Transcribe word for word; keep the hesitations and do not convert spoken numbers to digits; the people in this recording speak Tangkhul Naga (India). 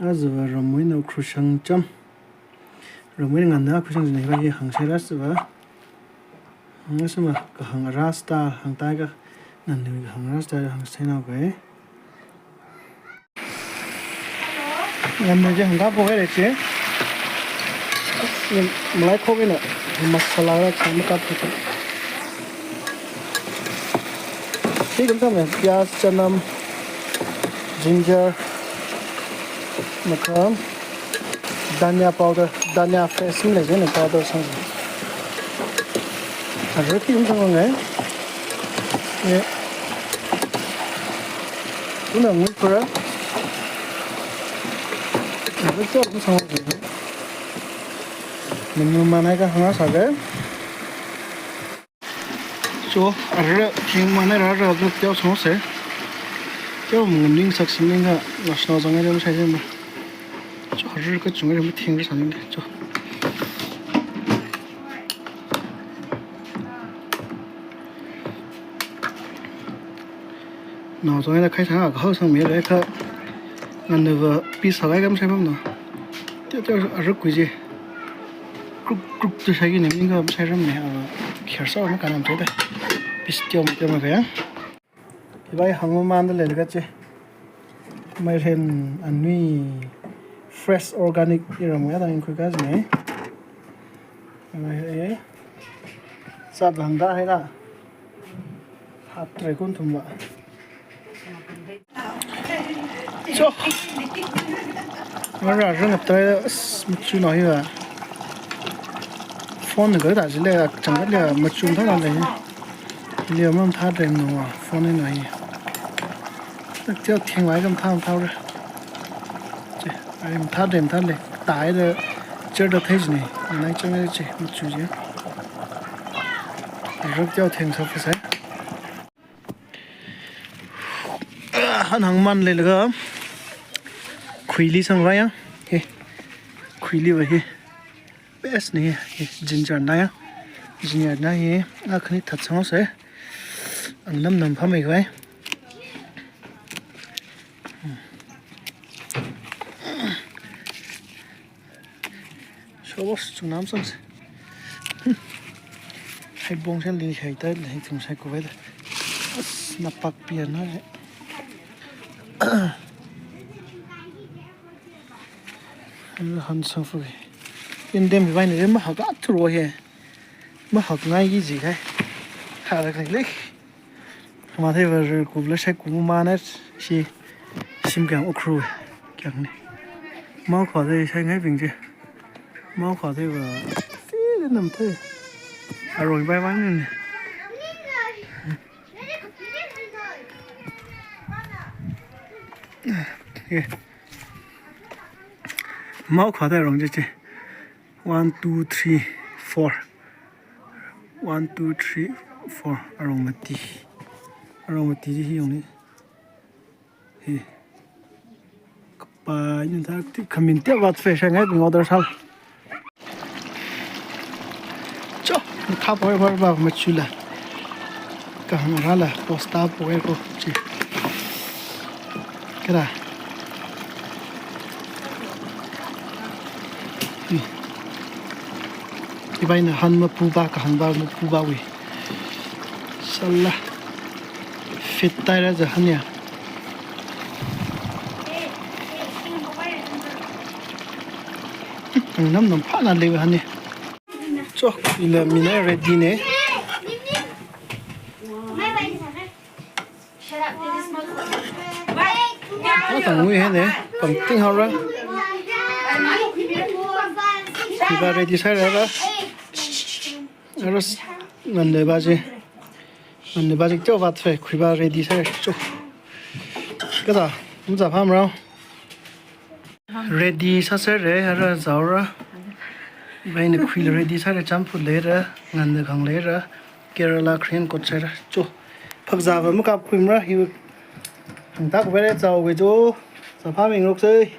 Aja va ramwui eina ukhrul shangcham. Ramwui eina ngana ukhrul shang jina hiva hi hāngserra siva. Hāngsima kahāng ara style hāngtaiakha nganawui kahāng ara style hāngsernaoga. Ngana chi hāngda pokhaira chi. Malai khok eina masala ra chang makap chi. Chi kam sāmei, piyaz, chanam, ginger, makam, dhania powder, dhania fresh mi lei jina powder sāng. Ara khi kam sāngai. Ye. Tuna ngui pura. Ara khi kam sāngai. Manu manai kahāng sāga. Cho, ara, jing mana ara, ara, ara, teochang se. Teo mung ning sak sing ning ha, national zang area sai ma. Cho, ara kachung area ma thing sa ning cho. Nao zang area khai sang, hao sang me re kha. Ngana va piece sa lai kam sai pamna. Teo, teo, ara kui je. Group, group tu sai ki ne, mi kam sai ram ne, ah, kher sa ma kanam te da. Piece teo ma teo ma kaya. Hiva hi hāngmamānda leilaga chi. Mairen anui fresh organic iram ya dang khui ka jine. Hiva hi, eh. Sāda hāngda haira. Hatre kun thumva. Cho. Mara rung ap trai, as, machu na hiva. Phone ga da jile, chang le, machu tha na le. Le mam tha de no, phone na hi. Tak teo thing vai kam tha tha re. Che, ai tha de tha le. Tai de, cher da thai jine. Nai chang le che, machu je. Ruk teo thing sa fa sa. Ah, han hāngman leilaga khuili sangvai ya. He. Khuili va he. Best ne he. He, ginger na ya. Ginger na he. Ah, khani that sang se. Ang nam nam pha mai vai. Shobos, chungnam sangse. Hmm. Hai bong sel li hai ta, hai thum sai ko vai ta. As, napak pia na hai. Hai han sang fu. Indem vai ne, mahak a thuro he. Mahak ngai ki ji hai. Ha la kai le. Mathei va rui kup la shai kup mana shi sim kyang ukru kyang ni. Mau khwa thei shai ngai bing je. Mau khwa thei va. Fi nam thei. Aroi bai bai ni. Ye. Mau khwa thei rong je je. One, two, three, four. One, two, three, four. Arong mati. Arong mati ji hi yong ni. Hi. Kapa ni ta ti khamin te wat fe sha ngai bing order sal. Cho, kha poi poi ba ma chula. Kahāng rala, posta poi ko chi. Kara. Hmm. Ibai na han mapu ba, kahāng ba mapu ba wi. Sala. Fit tai ra ja han ya. Ang nam nam pha na le han ya. Cho, ila mina ready ne. Atang ngui he ne, pang ting hao ra. Iba ready sai ra ra. Ara s-, ngan ne ba ji. Ngan ne ba ji teo vat fe, khui ba ready sai cho. Kada, um za pham ra. Ready sāsāra, ara zaora. Ibai na khuila ready sāra, champhu leira, nganda khang leira, Kerala Korean kot sāra. Cho, phakza va makap khuimara, hi hangtak vare zao ve cho, sa pha ming rok sei.